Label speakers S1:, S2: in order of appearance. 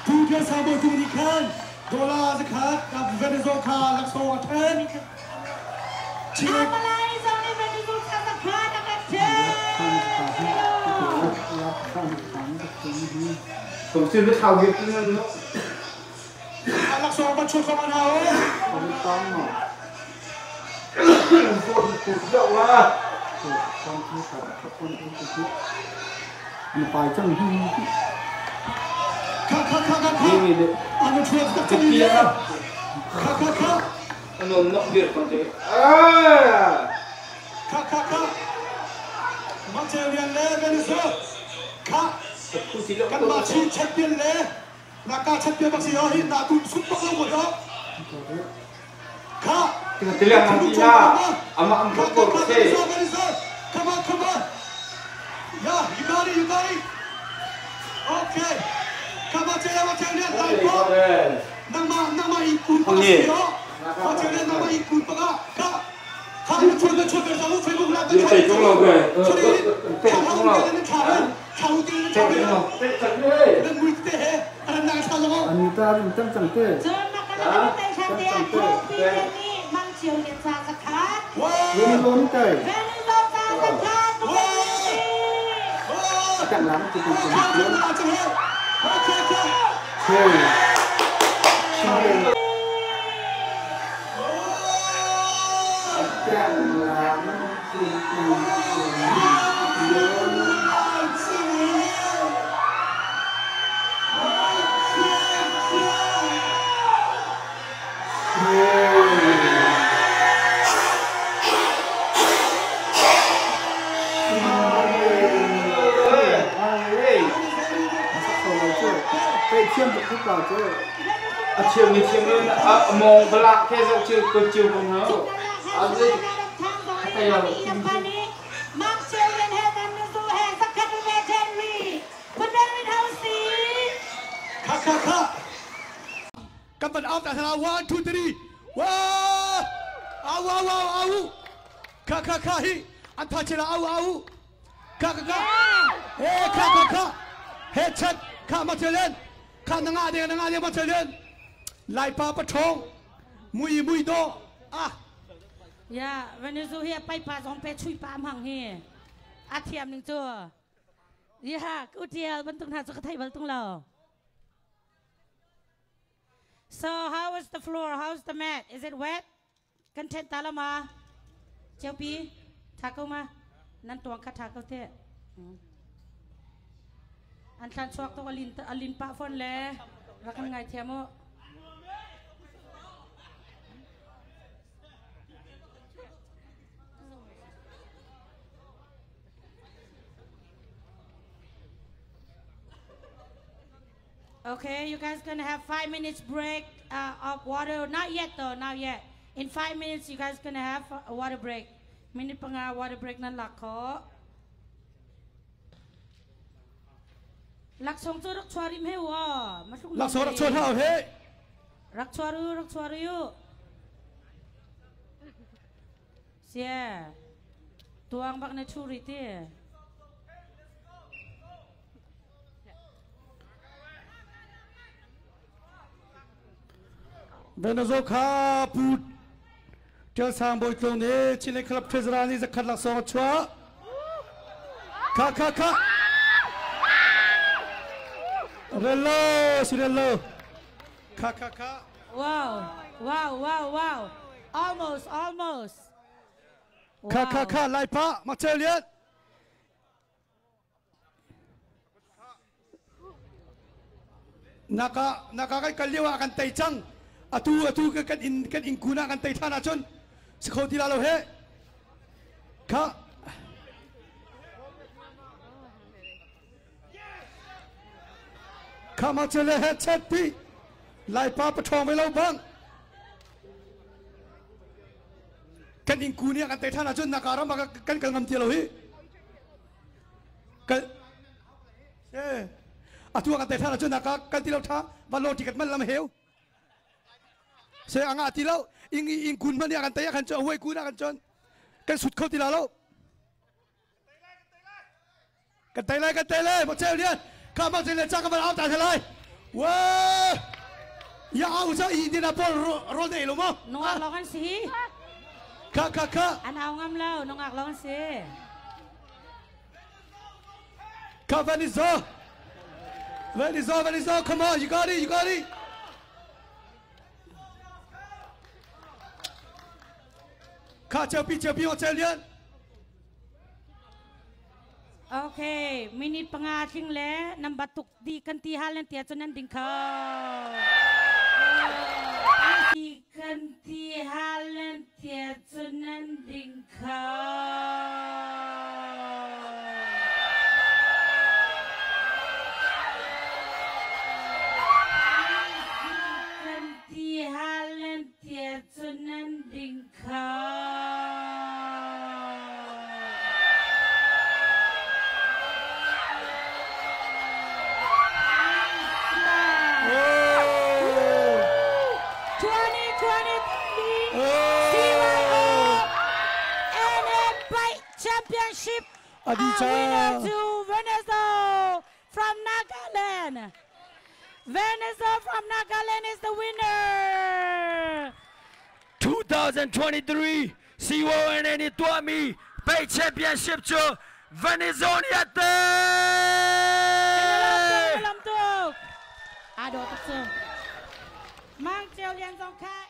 S1: Tu Tial Sang Bawi Tlung nih khan dollar zakhat ka Venezuela kha laksawng a ṭhen. Chile
S2: Amalai zong nih Venezuela kha zakhat a kan ṭhen.
S3: Kum sin thau hi tu no.
S1: Laksawng van chuah khom an hau. Kha kha kha kha kha. An chuak tak chang ni. Kha kha kha.
S3: Anon nok bir kon te. Ah!
S1: Kha kha kha. Material le Venezuela. Kha. Kan mah Chin champion le Naka champion bak si ho hi na tun sut bak lo mo ho. Kha.
S3: Tilang ang tina. Ama ang
S1: Kha
S3: ko
S1: kha kha
S3: se.
S1: Venezuela Venezuela. Come on come on. Yeah, you got it, you got it. Okay. Come on, Chela, Chela, lai po. Nangma nangma in kun pa si ho. Chela nangma in kun pa ka. Kha. Kha na chua na chua sa Facebook la ka chua. Chua ni. Kha ha u te na cha ren. Cha u te na cha ren. Nan mui te he. Aran na cha lo.
S2: Cun makalak kan tai than te ah Kopi nih Mang Chiu Lian ca zakhat.
S1: Wow.
S2: Venezuela ca zakhat.
S1: Wow. Kha kha na cha he. Okay okay.
S3: A thiam ni thiam ni a mong balak the zau chi ko chiu ko no. A zai
S2: Mang Chiu Lian he Venezuela he zakhat ve Jerry. Pundarin house.
S1: Kha kha kha. Kan van out ta 1 2 3. Wa! Au au au au. Kha kha kha hi. An tha chela au au. Kha kha kha. He kha kha kha. He chat kha ma chelen. Kha na nga de na nga de ma chelen. Lai pa pa thong. Mui mui do. Ah.
S2: Ya, Venezuela hi pai pa zong pe chui pa mang hi. A thiam ning chu. Ya, ku tial bantung na chu ka thai bal tung lo. So how is the floor? How's the mat? Is it wet? Kan then ta la ma. Cheu pi, tha ko ma. Nan tuang kha tha ko te. An thlan chuak to alin alin pa phone le. Rakan ngai thiam o. Okay, you guys gonna have 5 minutes break of water. Not yet though, not yet. In 5 minutes, you guys gonna have a water break. Minute pa nga water break nan lak ko. Lak song chu rak chuarim he wa. Masuk
S1: Lak so rak chon hao he.
S2: Rak chuaru, rak chuaru yu. Sia. Tuang bak na churi ti.
S1: Venezuela kha pu Tial Sang Bawi Tlung nih Chile Club Treasurer nih zakhat laksawng a chuah. Kha kha kha. Rello si rello. Kha kha kha.
S2: Wow. Almost, almost.
S1: Kha kha kha lai pa mak chel lian. Naka naka kai kal liwa kan tei chang. Atu atu kan in kan in kuna kan tei thana chun. Si kho ti la lo he. Kha. Kha ma chele he chat pi. Lai pa pathong ve lo bang. Kan in kunia kan tei thana chun naka ram kan kal ngam ti lo hi. Kal eh atu kan tei thana chun naka kan ti lo tha va lo ticket man lam heu. Se anga ti lo ing ing kun man ya kan tei kan chon awai kun kan chon. Kan sut kho ti la lo. Kan tei lai kan tei lai mo chel lian. Kha ma le cha ka van au ta thalai. Wa! Ya au cha i dina pol rol dei lo mo.
S2: Nungak lawng an si.
S1: Kha kha kha.
S2: An au ngam lo, nungak lawng an si.
S1: Kha Vanessa. Vanessa, Vanessa, come on, you got it, you got it. Kha cheu pi cheu pi o cheu lian.
S2: Okay, minute 5 tling le number tuk di kan ti hal nan tia chun nan ding kho. Di kan ti hal nan tia chun nan ding kho. Kan ti hal nan tia chun nan ding kho.
S1: Oh!
S2: 2023
S1: Oh!
S2: CYO NA Bike Championship
S1: Adi
S2: our
S1: cha.
S2: winner to Venezuela from Nagaland. Venezuela from Nagaland is the winner.
S4: 2023 CYO ni tuahmi Bike Championship cu Venezuela te.
S2: Lam tuk. Ado tuk cu. Mang Chiu Lian zong kha.